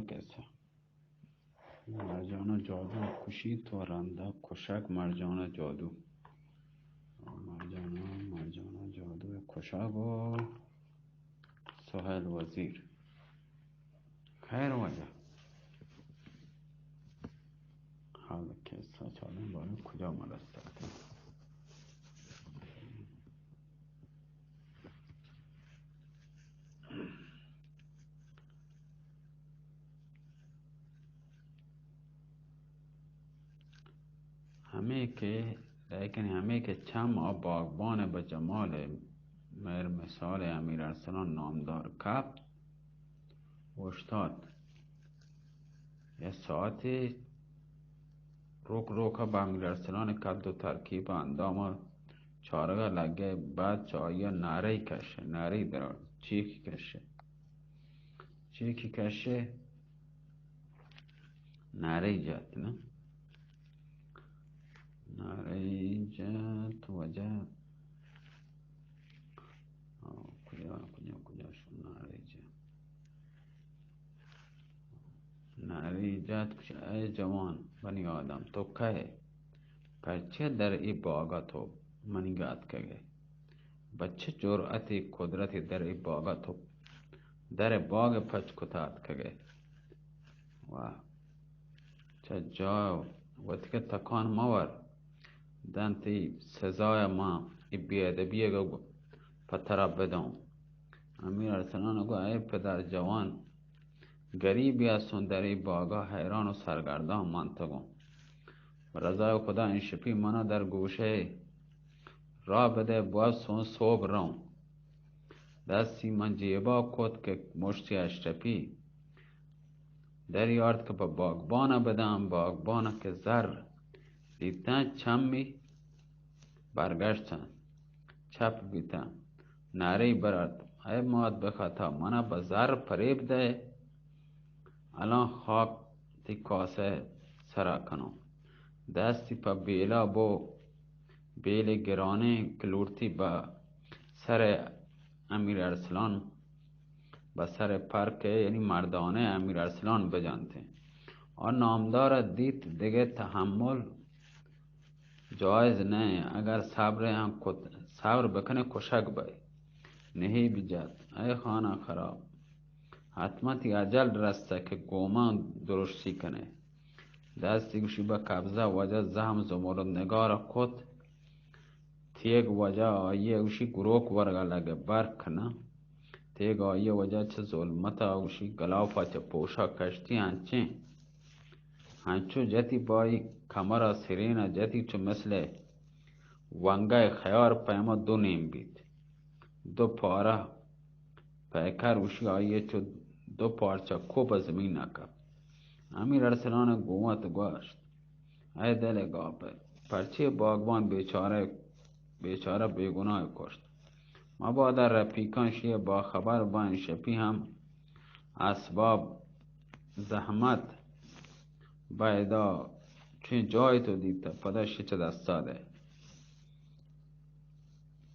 کسہ. مرجانہ جادو کشی تو رندا کشگ، مرجانہ جادو. مرجانہ، مرجانہ جادو کشگ و سہیل وزیر. خیر واجہ. حال کسہ چاریں باریں کجا ما رستگ. ہمے کہ، لیکن ہمے کہ چم آ باغبان بہ جمال مہر مثال امیر ارسلان نامدار کپت، اوشتات. یک ساعتے روک روک ءَ بہ امیر ارسلان ءِ قد و ترکیب ءُ اندام ءَ چارگ ءَ لگ ءَ، بعد چہ آئی ءَ نعرہ ئے کش ئے، نعرہ ئے در آ-، چیکے کش ئے، چیکے کش ئے، نعرہ ئے جت، نہ؟ نعرہ ئے جت، واجہ. آ، کجا، کجا، کجا شو نعرہ ئے جت؟ نعرہ ئے جت، گوشت، اے جوان بنی آدم، تو کئے؟ پرچے در اے باغ ءَ تو منیگ ءَ اتکگ ئے؟ بہ چہ جرأتے، قدرتے در اے باغ ءَ تو در باغ ءَ پچ کت ءَ اتکگ ئے؟ و چہ جاہ وتیگ ءَ تکان مہ ور، داں تئی سزا ءَ ما اے بے ادبی ءَ پہ ترا بداں. امیر ارسلان ءَ گوشت، اے پدر جوان، گریبے استوں در اے باغ ءَ حیران و سرگردان منتگوں. رضای خدا، انشپی منا در گوشئے راہ بدئے، بوستوں سہب روں. دستی من جیبا کت کہ مشتی اشرپی دریارت کہ پہ باغبانا بداں، باغبانا کہ زر دیتاں، چمی برگشتاں، چپ بیتاں، نعرہ‌ای برارت، اے مات بہ خطا، منا بہ زر پریب دئے، الان خاک تئی کاسہ سرا کنوں. دستی پہ بیلا بو، بیلے گرانیں کہ لوٹتی بہ سر امیر ارسلان، بہ سر پرک، یعنی مردانہ امیر ارسلان بجنتیں. آ نامدار دیت دگہ تحمل جائز نہ، اگر صبر ہم کت، صبر بکنے کشگ بئے، نہی بجات، اے خانہ خراب، حتما تئی اجل رستہ کہ گوما درشتی کنے. دستی گوشی بہ قبضہ، واجہ زہم زمرد نگار کت، تیگ واجہ آئی گوشی گروک ورگا لگے، برک نہ، تیگ آئی واجہ چہ ظلمتا گوشی گلافا چہ پوشا کشتی، انچیں انچو جتی پہ آئی کمرا سرین ءَ جتی، چو مثل ونگئے خیار پیما دو نیم بیت. دو پارہ پیکر گوشی آئی چو دو پارچہ کوپ زمین ءَ کپت. امیر ارسلان گوں وت گوشت، اے دل گاپے، پرچے باغبان بیچارہ، بیچارہ بے گناہ کشت؟ مبادا رفیقان شی باخبر بان، شپی ہم اسباب زحمت بہ ادا چین جای تو دیت، پدا شی چہ دستا دے.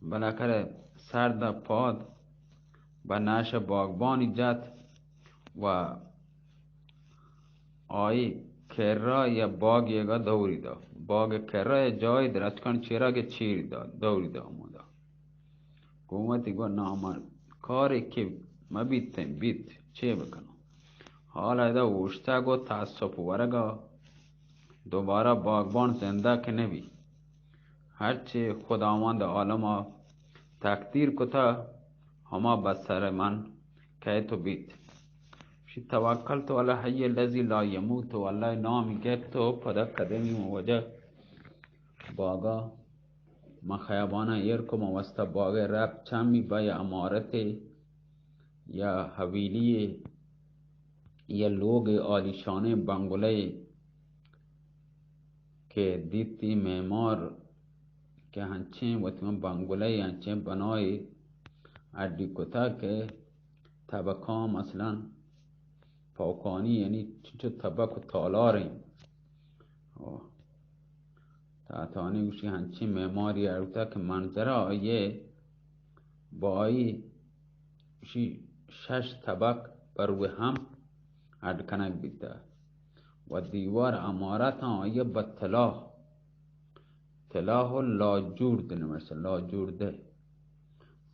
بالاخرہ سر دہ پاد بہ نعش باغبانی جت و آئی کرا یا باگ یگا دوری دا. باگ کرا یا جای درچکان چیرا کہ چیر دا، دوری دا ہمودا. گوں وتی گو نامرد، کارے کہ مہ بیتیں بیت، چے بکنوں؟ حال ادا اوشتگ و تاسپ ورگا، دوبارہ باغبان زندہ کہ نبی. ہرچے خداوند عالما تقدیر کتا، ہما بہ سر من کئیت و بیت. شی توکلت علی الحی الذی لا یموت، و اللہ نامی گپت و پدا قدمی واجہ باغا، من خیابانا ایر کو، من واسطہ باغ رب چمی بہ یا عمارتے یا حویلیے یا لوگ عالیشانیں بنگلے کہ دیتی معمار کہ ہنچیں وتی من بنگلے، ہنچیں بنائے اڈی کتا کہ تبکاں مثلاً پوکانی، یعنی چنچو تبک و تالاریں. او، تاتانی گوشی ہنچیں معماری اڑتا کہ منظرہ آئیے بائی گوشی شش تبک بروی ہم اڈ کنگ بیتہ و دیوار عمارتاں آئی ءَ بہ طلا، طلا و لاجورد نوشتہ، لاجوردہ،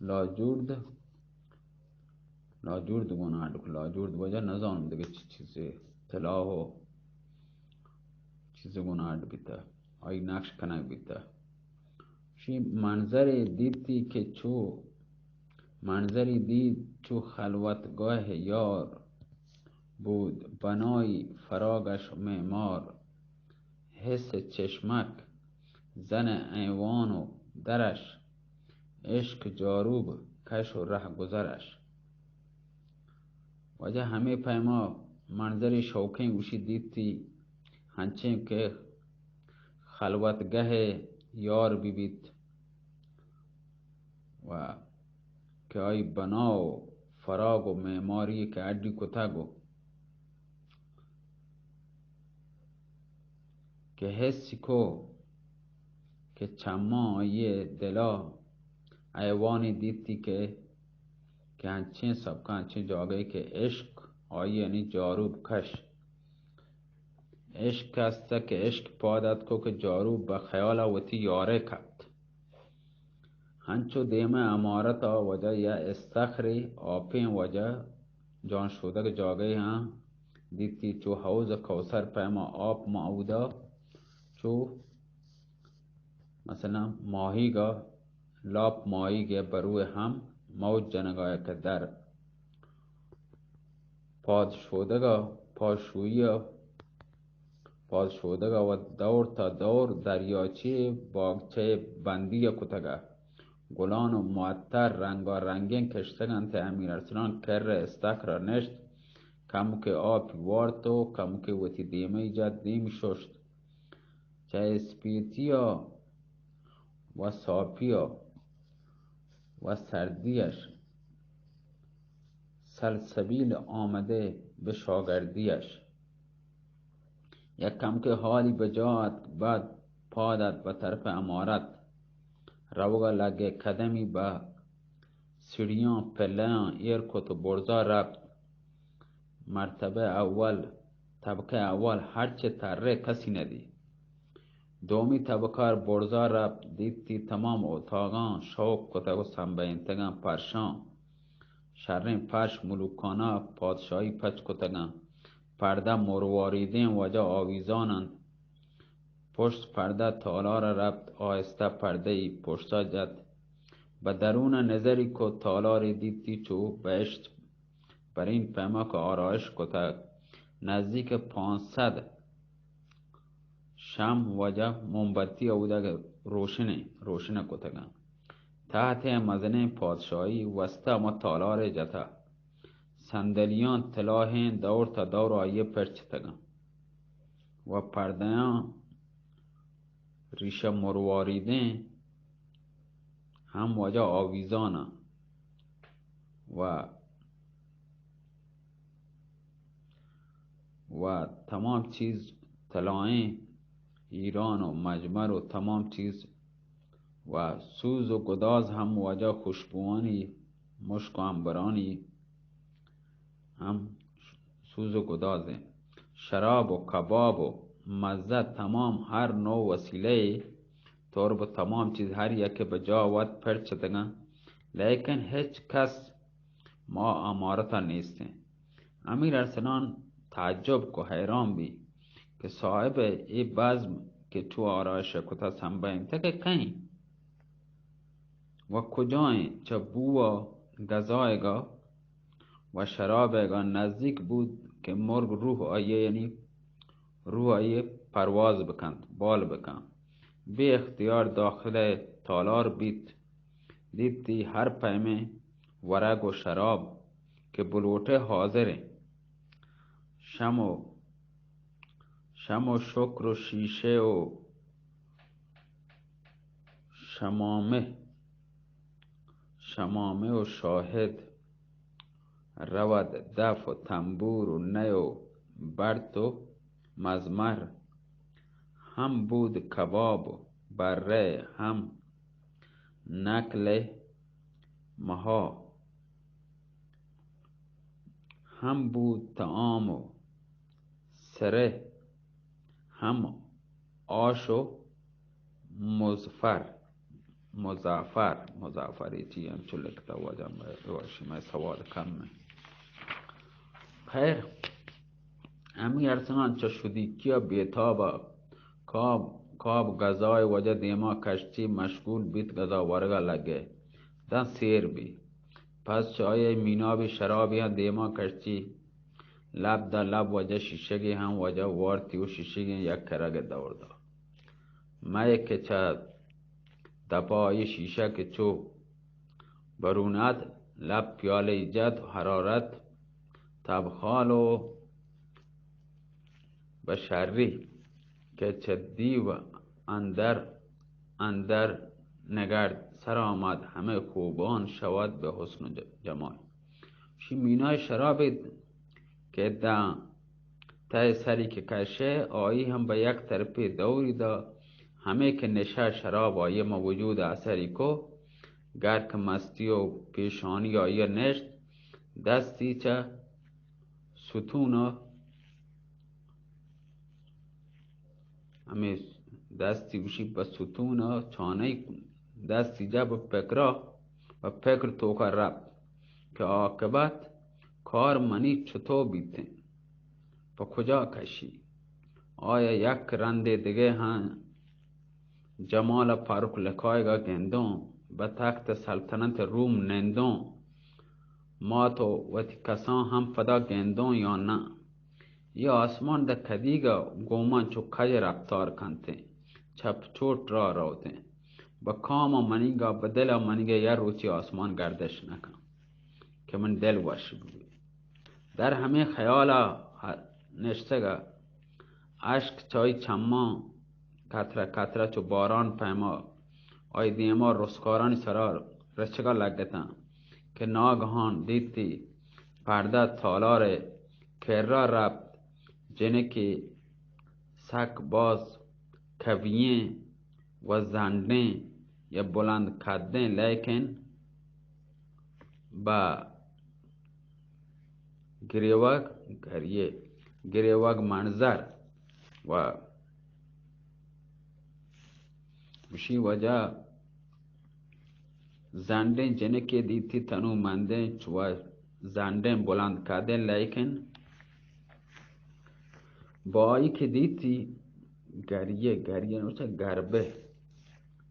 لاجورد، لاجورد گون اڈ کو، لاجورد وجہ نزانم دگہ چی چیزے، طلا و چیزے گون اڈ بیتہ، آئی نقش کنگ بیتہ۔ شی منظرے دیتی کہ چو، منظری دید چو خلوتگاہ یار، بود بنائی فراگش و معمار، حس چشمک زن ایوان و درش، عشق جاروب کش و رہگذرش۔ واجہ ہمے پیما منظری شوکیں گوشی دیتی، ہنچیں کہ خلوتگہ یار بہ بیت و کہ آئی بنا و فراگ و معماری کہ اڈی کتگ و کہ حس کو کہ چماں آئی دلا ایوانی دیتی کہ، کہ انچیں سبکاں، انچیں جاگہے کہ عشق آئی یعنی جاروب کش، عشق است کہ عشق پاد اتکو کہ جاروب بہ خیال وتی یارے کپت۔ ہنچو دیم ء عمارت ء واجہ یا استخرے آپیں واجہ جان شودگ جاگہے ہاں دیتی، چو حوض کوثر پیما آپ ما اودا چو مثلاً ماہیگ ء لاپ ماہیگ ء بروئے ہم موج جنگا کہ در پاد شودگ ء پاد شوئی ء پاد شودگ ء و دور تا دور دریاچے باگچہ بندی ء کتگ ء گلان و معطر رنگا رنگیں کشتگ انت۔ امیر ارسلان کر ء استخر ء نشت، کمکے آپی وارت و کمکے وتی دیمئی جت، دیم ششت۔ چہ اسپیتیا و ساپیا و سردیش سلسبیل آمدہ بہ شاگردیش۔ یک کمکے حالی بجا اتک، بعد پاد ات بہ طرف عمارت روگا لگے، قدمی بہ سیڑھیاں پلیاں ایر کت و برزا رپت۔ مرتبہ اول، طبقہ اول ہرچے ترے کسی ندی۔ دومی طبقار برزا رپت، دیتی تمام اتاگاں شوک کتگ و سمبینتگاں، پرشاں شریں پرش ملوکانہ پادشاہی پچ کتگاں۔ پردہ مرواریدیں واجہ آویزان انت۔ پشت پردہ تالار ء رپت، آہستہ پردہ ای پشتا جت۔ بہ درون ء نظری کت، تالارے دیتی چو بہشت برین پیما کہ آرائش کتگ۔ نزدیک پانزدہ شم واجہ مومبتی اودگ روشن، روشن کتگاں۔ تحت ء مزنیں پادشاہی وستہ ہما تالارے جتہ۔ صندلیاں تلاہیں دور تا دور آئی ء پرچتگاں و پردیاں ریشہ مرواریدیں ہم واجہ آویزاناں و، و تمام چیز تلائیں ایران و مجمر و تمام چیز و سوز و گداز ہم واجہ خوشبوانی مشک و عنبرانی ہم سوز و گدازیں۔ شراب و کباب و مزہ تمام ہر نوع وسیلہ ء طور بہ تمام چیز ہر یکے بہ جا وت پرچتگاں، لیکن ہچ کس ما امارتا نیستیں۔ امیر ارسلان تعجب کو حیران بی کہ صاحب اے بزم کہ چو آرائش کتا سمبینتگ کئیں؟ و کجائیں؟ چہ بو ء گزائیگ ء و شرابیگ ء نزیک بود کہ مرگ روح آئی ء، یعنی روح آئی ء پرواز بکنت، بال بکنت۔ بے اختیار داخل ء تالار بیت۔ دیتی ہر پیمیں ورگ و شراب کہ بلوٹے حاضر انت۔ شم و، شم و شکر و شیشے و شمامہ، شمامہ و شاہد رود، دف و تنبور و نی و برت و مزمر ہم بود، کباب و برے ہم نقل مہا ہم بود، طعام و ترے ہم آش و مظفر، مظافر، مظافر ای چی انچو لکھتا واجہ، مئے واشی مئے سواد کم ہے۔ خیر، ہمی ارسلان چہ شدیکیا بیتابا کاب، کاب گزائے وجہ دیما کشتی مشغول بیت، گزا ورگا لگے داں سیر بی۔ پس چہ آئی مینابی شرابی ہم دیما کشتی، لب دا لب وجہ شیشگی ہم وجہ وارتی و شیشگی یک کرگ دور دا۔ مئے کہ چہ دپا آئی شیشہ کہ چو برونات، لب پیالہ جت و حرارت تبخال و بہ شری کہ چہ دیو اندر، اندر نگرد سر آمد، ہمے خوبان شود بہ حسن و ج-، جمال۔ شی مینای شرابی کہ داں تہ سری کہ کشے، آئی ہم بہ یک طرفی دوری دا، ہمے کہ نشہ شراب آئی مہ وجود اثری کو، گرک مستی و پیشانی آئی نشت، دستی چہ ستون، ہمے دستی گوشی بہ ستون، چانئی دستی جا بہ پکرا، بہ پکر توکا رفت کہ عاقبت کار منی چطو بیتیں، پہ کجا کشی؟ آیا یک رندے دگہ ہاں جمال ء پرک لکائیگا گندوں، بہ تخت سلطنت روم نندوں، مات و وتی کساں ہم پدا گندوں یا نہ؟ یہ آسمان دہ کدیگا گوماں چو کج رفتار کنتیں، چپ چوٹ را روتیں۔ بہ کام و منیگا، بہ دل و منیگا یا روچی آسمان گردش نکن کہ من دل وش بوی۔ در ہمے خیالا نشتگا، اشک چہ آئی چماں قطرہ قطرہ چو باران پیما آئی دیما رسکارانی سرا رچگا لگتاں کہ ناگہان دیتی پردہ تالار کرا رپت، جنکے سک باز کوییں و زنڈیں یا بلند قدیں، لیکن با گریوگ گریے، گریوگ منظر و گوشی وجہ زنڈیں جنکے دیتی، تنو مندیں چو زنڈیں بلند قدیں، لیکن با آئی کہ دیتی گریے، گریے نوچہ گربے۔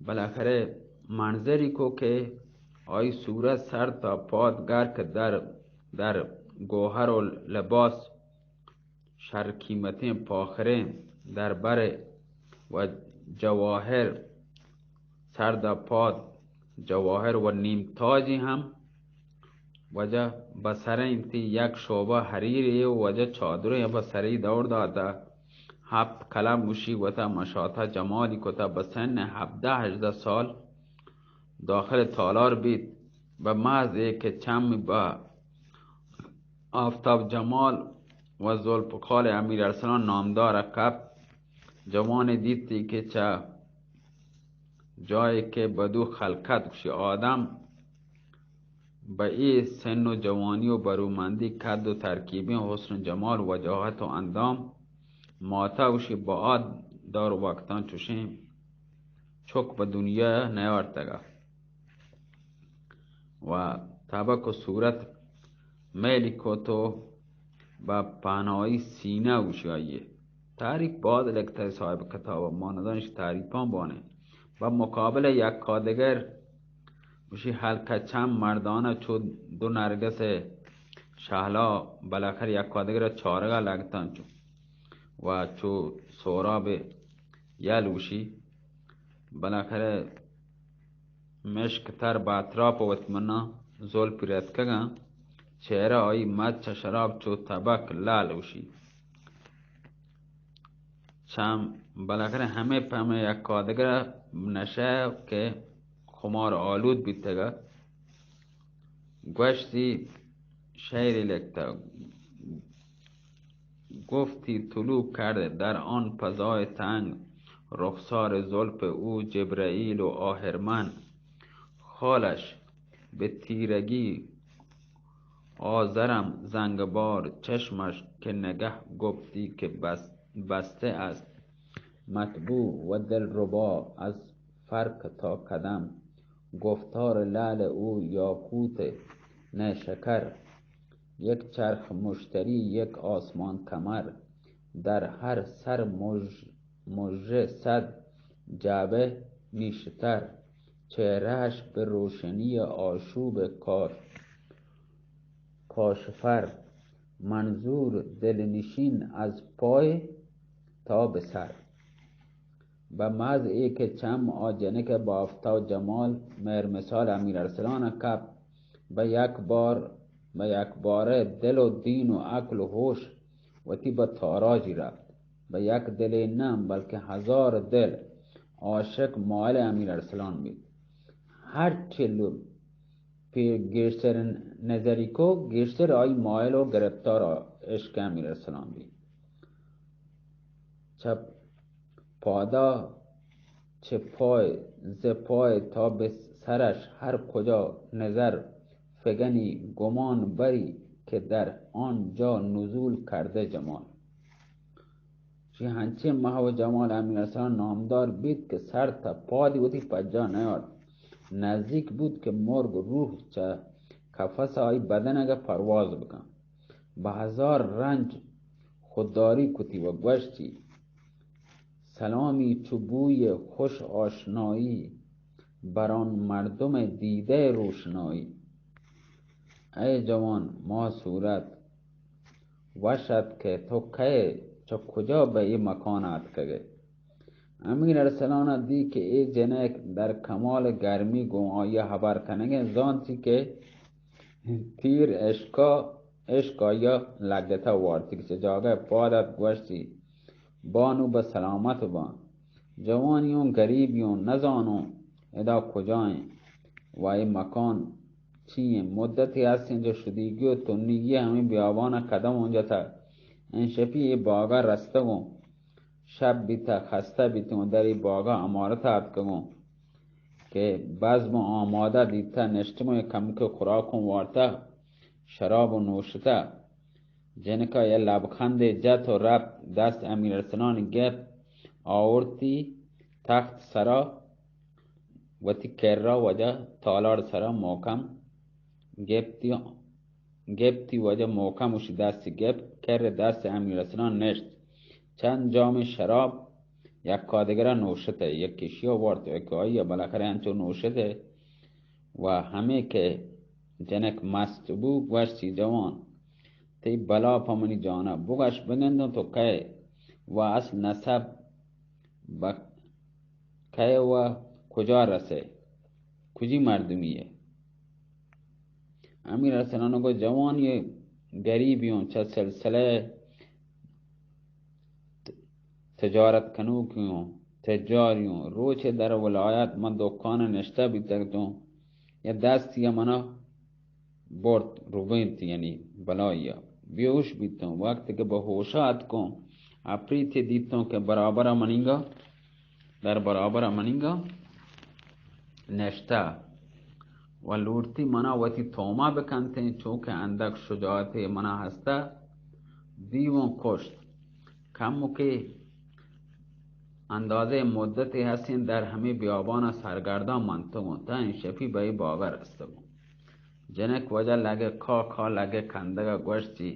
بالاخرہ منظری کو کہ آئی صورت سر تا پاد گرک در، در گوہر و لباس، شر قیمتیں پاخریں دربر و جواہر، سر دا پاد جواہر و نیم تاجی ہم وجہ بہ سریں تی، یک شعبہ حریرے و وجہ چادرے بہ سری دور داتا۔ ہپت قلم گوشی وتا مشاتا جمالی کتا، بہ سن ہبدہ ہژدہ سال داخل تالار بیت۔ بہ محض اے کہ چم بہ آفتاب جمال و ذوالفقار امیر ارسلان نامدار کپت، جوانے دیتی کہ چہ جائے کہ بدو خلقت گوشی آدم بہ اے سن و جوانی و برومندی، قد و ترکیبیں حسن و جمال، وجاہت و اندام، ماتا گوشی بہ آ دور وقتاں چوشیں چک بہ دنیا نیارتگا۔ و تبک و صورت میلی کت و بہ پہنائی سینہ گوشی آئیے۔ تعریف باز لکھتا ہے صاحب کتاب، ما نزانش تعریفاں بانے۔ بہ مقابل یکا دگر گوشی ہلکہ چم مردانہ چو دو نرگس شہلا، بالاخر یکا دگر چارگا لگتاں چو و چو سوراب یل گوشی۔ بالاخرہ مشک تر بہ اطراپ وت منا زلپی رتکگاں، چہرہ آئی مچ شراب چو تبک لال گوشی۔ چم بالاخرہ ہمے پمے یکا دگرا نشہ کہ خمار آلود بیتگا۔ گوشتی شعری لکھتا، گفتی طلوع کرد در آن فضای تنگ، رخسار زلف او جبرئیل و آهرمن، خالش به تیرگی آزرم زنگبار چشمش که نگه گفتی که بس-، بسته است. مطبوع و دلربا از فرق تا قدم، گفتار لعل او یاقوت نیشکر. یک چرخ مشتری، یک آسمان کمر، در هر سر مژ-، مژه صد جعبه نیشتر. چهره‌اش به روشنی آشوب کاش-، کاشفر، منظور دلنشین از پای تا به سر. به محض ای که چم آ جنک بافتا و جمال مهر مثال امیر ارسلان کپ، به یک بار، به یک باره دل و دین و عقل و هوش وتی به تاراجی رفت. به یک دلے نه، بلکه هزار دل عاشق مائل امیر ارسلان بیت. هر چه لو-، پہ گیشتر نظری کو، گیشتر آئی مائل و گرفتار عشق امیر ارسلان بی. چہ پادا، چہ پای، ز پای تا به سرش هر کجا نظر فگنی گمان بری که در آن جا نزول کرده جمال. چی هنچیں محو و جمال امیر ارسلان نامدار بیت که سر تا پادی وتی پجا نیارت. نزدیک بود که مرگ روح چه قفس آئی بدن اگه پرواز بکن. به هزار رنج خودداری کتی و گوشتی: سلامی چو بوی خوش آشنایی، بر آن مردم دیده روشنایی. ای جوان، ما صورت وش ات کہ تو کئے، چہ کجا بہ اے مکان ء اتکگ ئے؟ امیر ارسلان ء دی کہ اے جنک در کمال گرمی گوں آئی ء ہبر کنگ ء زانتی کہ تیر اشکا، اشک آئی ء لگتہ وارتی کہ چہ جاگہ پاد ات گوشتی: بانو بہ سلامت باں۔ جوانی اوں گریبی اوں نزانوں ادا کجا ایں و اے مکان چی ایں؟ مدتے ہستیں چہ شدیگی و تنیگی ہمے بیابان ء قدم اوں جتگ۔ انشپی اے باگ ء رستگوں۔ شپ بیتگ، خستہ بیتگوں، در اے باگ ء امارت ء اتکگوں کہ بزم آمادہ دیتہ، نشتگوں، یک کمکے خوراکوں وارتہ، شراب و نوشتہ۔ جنکا یک لبخندے جت و رپت، دست امیر ارسلان گپت، آورتی تخت سرا، وتی کرا واجہ تالار سرا محکم گپتی، گپتی واجہ محکم وشی دست گپت، کر دست امیر ارسلان نشت۔ چند جام شراب یکا دگرا نوشتہ، یکے اشیا وارت، یکے آئیا، بالاخرہ انچو نوشتہ و ہمے کہ جنک مست بو، گوشتی: جوان، تئی بلا پہ منی جانا، بگش بگندوں تو کئے و اصل نسب بہ کئے و کجا رسئے، کجی مردمی ئے؟ امیر ارسلان گو: جوانی گریبی اوں، چہ سلسلہ تجارت کنوکی اوں، تجاری اوں۔ روچے در ولایت من دکان نشتہ بیتگ توں، یا دستی منا برت، ربینت، یعنی بلایا بیہوش بیتوں۔ وقت کہ بہ ہوشا اتکوں، اپریتے دیتوں کہ برابر منیگا، در برابر منیگا نشتہ و لوٹتی منا وتی توما بکنتیں، چونکہ اندک شجاعتے منا ہستہ، دیووں کشت۔ کمکے اندازہ مدتے ہستیں در ہمے بیابانا سرگرداں منتگوں، تا انشپی بہ اے باگا رستگوں۔ جنک واجہ لگے کا کا لگے کندگا گوشتی: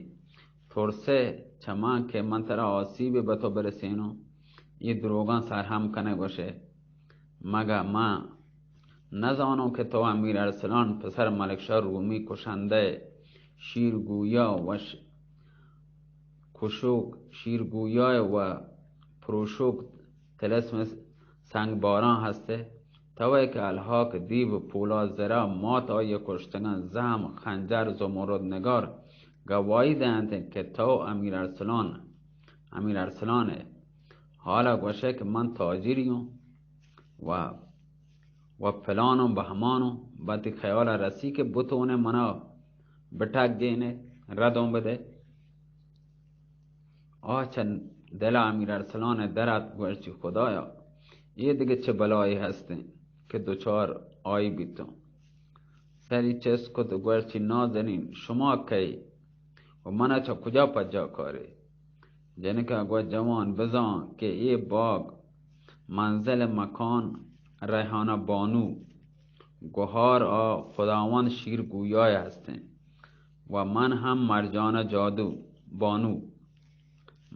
ترسے چہ من کہ من ترا آسیبے بہ تو برسینوں؟ اے دروگاں سرہم کنے گوشے۔ مگہ من نزانوں کہ تو امیر ارسلان پسر ملک شاہ رومی کشندہ، شیرگویا و ش-، کشوک، شیرگویا و پروشوک طلسم سنگ باران ہستے۔ توئے کہ الحاق دیو پولاد زرا مات آئی کشتگاں، زہم خنجر زمرد نگار گواہی دینت کہ تو امیر ارسلان، امیر ارسلان ئے۔ حالا گوشے کہ من تاجری اوں و، و فلان و بہمان اوں، وتی خیالا رسی کہ بتونے منا بٹگینے، ردوں بدے۔ آ چہ دلا امیر ارسلان در ات، گوشتی: خدایا، اے دگہ چہ بلائے ہستیں کہ دچار آئی بیتوں؟ سری چست کت و گوشتی، نازنین، شما کئے و منا چہ کجا پجا کارے؟ جنکا گوشت، جوان، بزان کہ اے باگ منزل مکان ریحانہ بانو، گہار آ خداوند شیر گویای ہستیں و من ہم مرجانہ جادو بانو،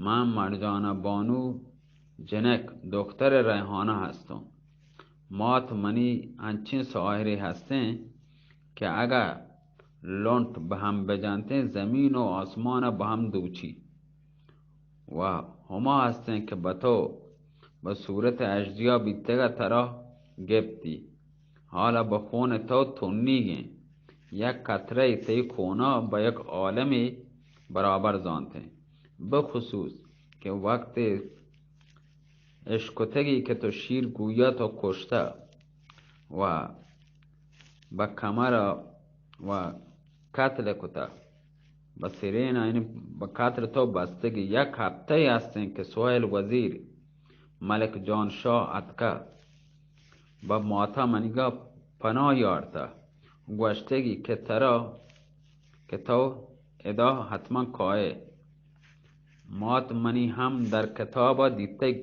من مرجانہ بانو جنک دختر ریحانہ ہستوں۔ مات منی انچیں ساحرے ہستیں کہ اگہ لنٹ بہ ہم بجنتیں، زمین و آسمان بہ ہم دوچی و ہما ہستیں کہ بہ تو بہ صورت اژدیا بیتگ ء ترا گپتی۔ حالا بہ خون تو تنیگیں، یک قطرہ تئی خونا بہ یک عالمے برابر زانتیں، بخصوص کہ وقت اشکتگی کہ تو شیر گویا تو کشتہ و بہ کمر و قتل کتہ، بہ سرین یعنی بہ قتل تو بستگی۔ یک ہفتہ ہستیں کہ سہیل وزیر ملک جان شاہ اتکہ، بہ ماتا منیگا پناہ یارتہ، گوشتگی کہ ترا کہ تو ادا حتما کائے۔ مات منی ہم در کتاب دیتگ،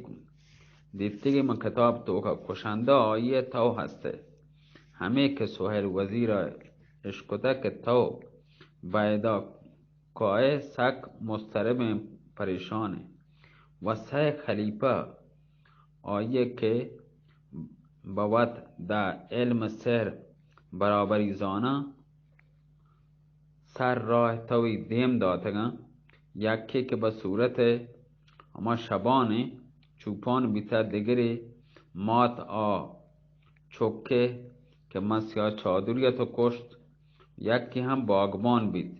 دیتگی من کتاب توکا کشندہ آئی تو ہستے۔ ہمے کہ سہیل وزیر اشکتہ کہ تو بہ ادا کائے سک مضطربیں پریشانیں و سئے خلیفہ آئی کہ بہ وت دہ علم سحر برابری زاناں، سر راہ توی دیم داتگاں، یکے کہ بہ صورت ہما شبانیں چوپان بیتہ، دگرے مات آ چکے کہ من سیاہ چادری ء تو کشت، یکے ہم باگبان بیت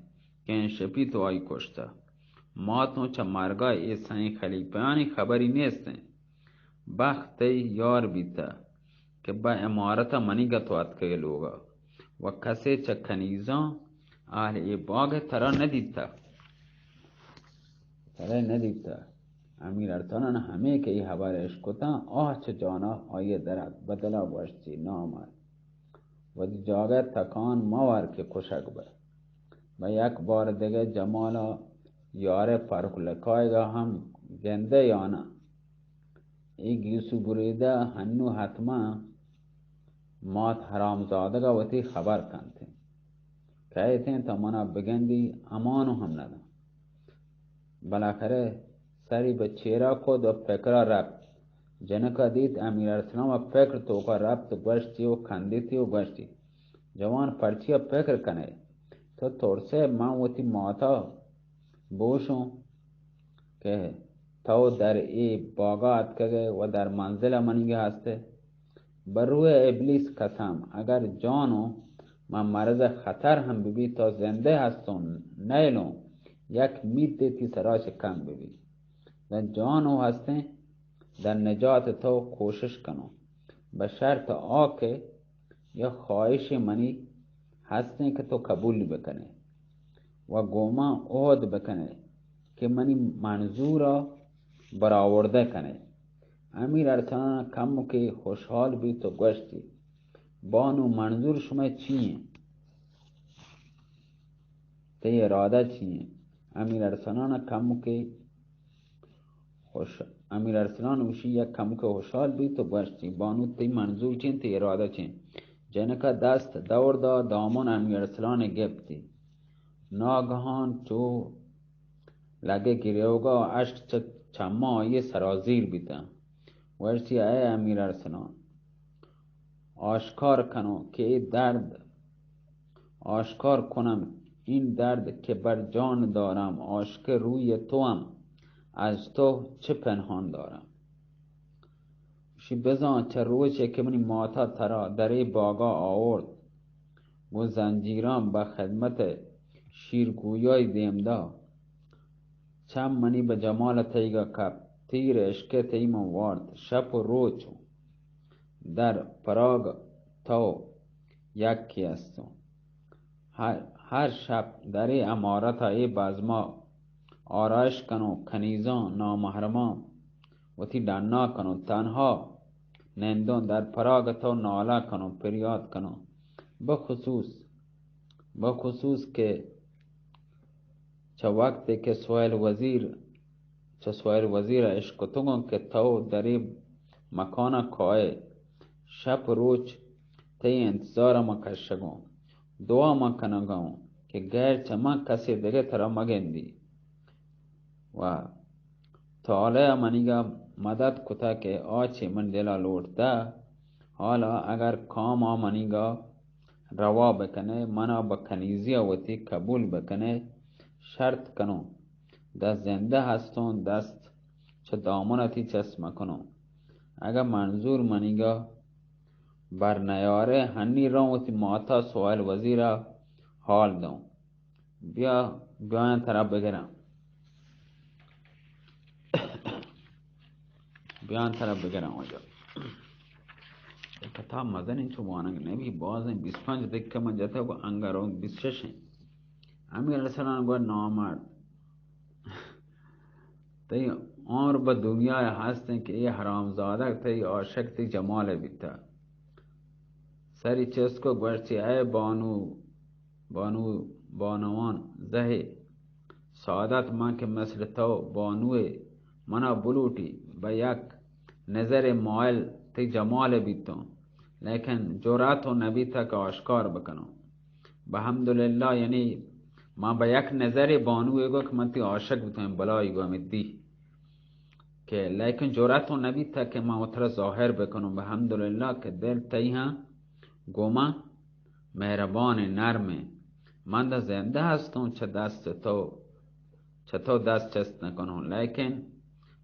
کہ انشپی تو آئی کشتہ۔ ماتوں چہ مرگا اے سئیں خلیفہانی خبری نیستیں۔ بخت تئی یار بیتہ کہ بہ امارت ء منیگا تو اتکگے لوگا و کسے چہ کنیزاں اہل اے باگ ء ترا نہ دیتہ، ترا نہ دیتہ۔ امیر ارسلان ہمے کہ اے ہبر اشکتاں، آہ چہ جانا آئی ء در ات، بدلا گوشتی، نامرد، وتی جاگہ تکان مہ ور کہ کشگ بہ۔ بہ یک بار دگہ جمالا یار پرک لکائیگا ہم گندے یا نہ؟ اے گیسو بریدہ ہنو حتما مات حرامزادگا وتی خبر کنت۔ کئیتیں تو منا بگندی، امانو ہم نداں۔ بالاخرہ سری بہ چیرا کت و پکرا رپت۔ جنکا دیت امیر ارسلان و پکر توکا رپت و گوشتی و کندیتی و گوشتی، جوان، پرچیا پکر کنے؟ تو ترسے من وتی ماتا بوشوں کہ تو در اے باگا اتکگے و در منزل منیگہ ہستے؟ بہ روح ابلیس قسم، اگر جانو من مرض خطر ہم ببی، تو زندہ ہستوں نیلوں، یک میتے تی سرا چہ کم ببی۔ در جانو ہستیں، در نجات تو کوشش کنوں، بہ شرط آ کہ یک خواہش منی ہستیں کہ تو قبول بکنے و گوما عہد بکنے کہ منی منظورا برآوردہ کنے۔ امیر ارسلان کمکے خوشحال بیت و گوشتی، بانو، منظور شمئے چی انت؟ تئی ارادہ چی انت؟ امیر ارسلان کمکے خوش، امیر ارسلان گوشی، یک کمکے خوشحال بیت و گوشتی، بانو، تئی منظور چی انت؟ تئی ارادہ چی انت؟ جنکا دست دور دات، دامن امیر ارسلان گپتی۔ ناگہان چو لگے گریوگا اشک چہ چماں آئی سرازیر بیتاں۔ گوشتی، اے امیر ارسلان، آشکار کنوں کہ اے درد، آشکار کنم این درد که بر جان دارم، عاشق روی توام، از تو چه پنهان دارم۔ گوشی، بزاں چہ روچے کہ منی ماتا ترا در اے باگا آورت، گوں زنجیراں بہ خدمت شیرگویائی دیم دا، چم منی بہ جمال تئیگا کپت، تیر عشق تئی من وارت، شپ و روچ در پراگ تو یکے استوں۔ ہر، ہر شپ در اے امارتا اے بزما آرائش کنوں، کنیزاں، نامحرماں وتی ڈنا کنوں، تنہا نندوں، در پراگ تو نالہ کنوں، پریات کنوں۔ بخصوص بخصوص کہ چہ وقتے کہ سہیل وزیر، چہ سہیل وزیر ءَ اشکتگوں کہ تو در اے مکان ءَ کائے، شپ روچ تئی انتظار ءَ من کشگوں، دعا من کنگاں کہ غیر چہ من کسے دگہ ترا مگندی۔ و طالع ءَ منیگا مدد کتا کہ آ چے من دلا لوٹتا، حالا اگر کام آ منیگا روا بکنے، منا بہ کنیزی ءَ وتی قبول بکنے، شرط کنوں، داں زندہ ہستوں، دست چہ دامن ءَ تئی چست مکنوں۔ اگہ منظور منیگا بر نیارے، ہنی روں وتی ماتا سہیل وزیر ءَ حال دوں۔ بیا، بیاں ترا بگراں۔ بیاں ترا بگراں واجہ۔ اے کتاب مزنیں، چو وانگ نبی، بازیں، بیست پنچ دقیقہ من جتگ و انگا رو بیست شش ایں۔ امیر ارسلان گو نامرد، تئی عمر بہ دنیا ءَ ہست ایں کہ اے حرامزادگ تئی عاشق تئی جمال ءَ بیتا۔ سری چست کو گوشتی، اے بانو، بانو، بانوان زہے، سعادت من کہ مثل تو بانوے منا بلوٹی، بہ یک نظر مائل تئی جمال ءَ بیتوں، لیکن جرأت و نبیتا کہ آشکار بکنوں۔ بحمدللہ، یعنی ما بہ یک نظر بانوے گو کہ من تئی عاشق بیتوں، بلائی گو ہمیں دی کہ لیکن جرأت و نبیتا کہ من وترا ظاہر بکنوں۔ بحمدللہ کہ دل تئی ہاں گو من مہربان نرم۔ من داں زندہ ہستوں، چہ دست تو، چہ تو دست چست نکنوں، لیکن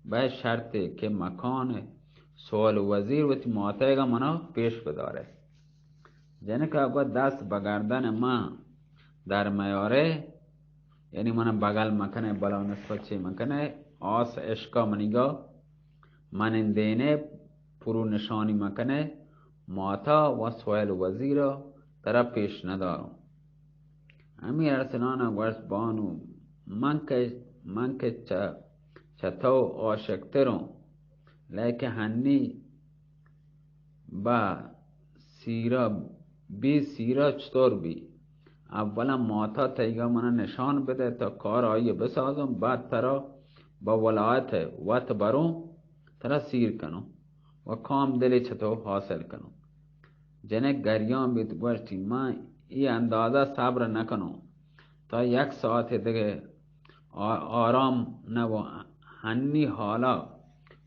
بہ شرطے کہ مکان سہیل وزیر وتی ماتیگا منا پیش بدارے۔ جنکا گو دست بہ گردن من در میارے، یعنی منا بغل مکنے، بلا نصف چے مکنے، آس عشقا منیگا منندینے، پرو نشانی مکنے، ماتا و سہیل وزیرا ترا پیش نداروں۔ امیر ارسلان گوشت، بانو، من کہ، من کہ چہ، چہ تو عاشق تروں، لیکن ہنی بہ سیرا، بے سیرا چطور بی؟ اولا ماتا تئیگا منا نشان بدے، تا کار آئی بسازوں، بعد ترا بہ ولایت وت بروں، ترا سیر کنوں و کام دلے چہ تو حاصل کنوں۔ جنک گریان بیت، گوشتی، من اے اندازہ صبر نکنوں، تا یک ساعت دگہ آ-، آرام نہ و ہنی حالا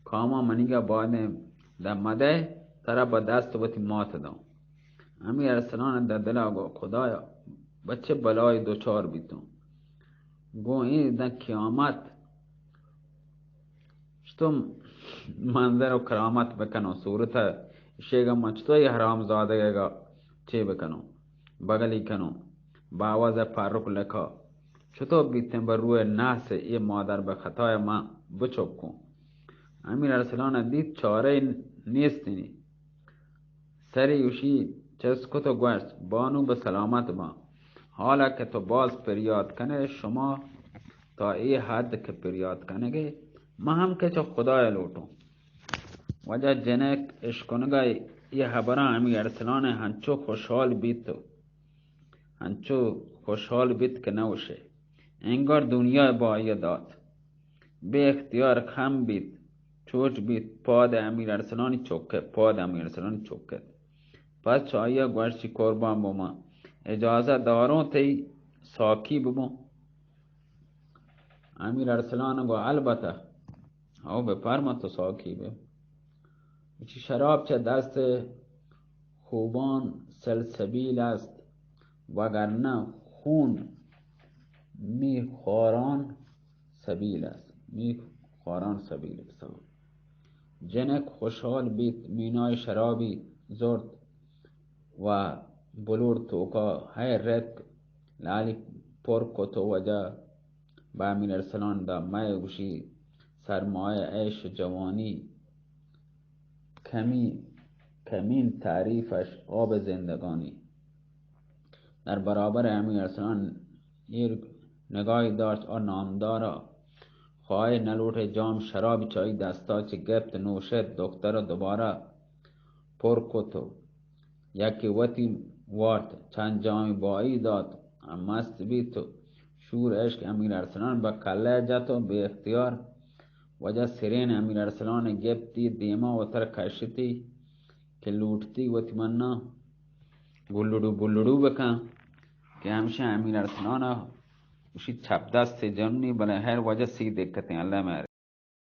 کاما منیگا بادیں دم مدے، ترا بہ دست وتی مات داں۔ امیر ارسلان دہ دلا گو، خدایا، بچے بلائی دوچار بیتوں۔ گو ایں داں قیامت چتو منظر و کرامت بکنوں، صورت شیگا من چتو اے حرام زادگا چے بکنوں، بغلی کنوں، باواز پرک لکا، چتو بیتیں بہ روئے نحس اے مادر بہ خطای من بچکوں۔ امیر ارسلان دیت چارہ نیستنی۔ سری گوشی چست کت و گوشت، بانو بہ سلامت باں۔ حالا کہ تو باز پریات کنے، شما تا اے حد کہ پریات کنگے، من ہم کہ چہ خدای لوٹوں۔ واجہ جنک اشکنگا اے حبراں امیر ارسلان ہنچو خوشحال بیت و ہنچو خوشحال بیت کہ نہ گوشے۔ انگار دنیا با آئی دات۔ بے اختیار خم بیت، چوٹ بیت، پاد امیر ارسلانی چکت، پاد امیر ارسلانی چکت۔ پس چہ آئی ءَ گوشت، قربان بو، من اجازہ داروں تئی ساقی ببوں؟ امیر ارسلان گو، البتہ، او بہ پرما تو ساقی بے۔ چی شراب چہ دست خوبان سلسبیل است، وگرنہ خون میخواران سبیل است، میخواران سبیل است۔ جنک خوشحال بیت، مینای شرابی زرت و بلور توکا ہے رتک لالی پر کت و وجہ بہ امیر ارسلان دا، مئے گوشی سرمایہ عیش جوانی کمی، کمین تعریفش آب زندگانی۔ در برابر امیر ارسلان ایر نگاہی داشت اور نامدارا خواہے نلوٹے جام شرابی چہ آئی دستا چہ گپت، نوشت، دختر دوبارہ پر کت و یکے وتی وارت، چند جامی بائی دات، مست بیت و شور اش کہ امیر ارسلان بہ کلہ جت و بے اختیار واجہ سرین امیر ارسلان گپتی، دیما وتر کشتی کہ لوٹتی وتی منا گلڑو بلڑو بکن کہ ہمشہ امیر ارسلان گوشی چپ دست جنی، بلے ہر واجہ سی دقتیں، اللہ مہر۔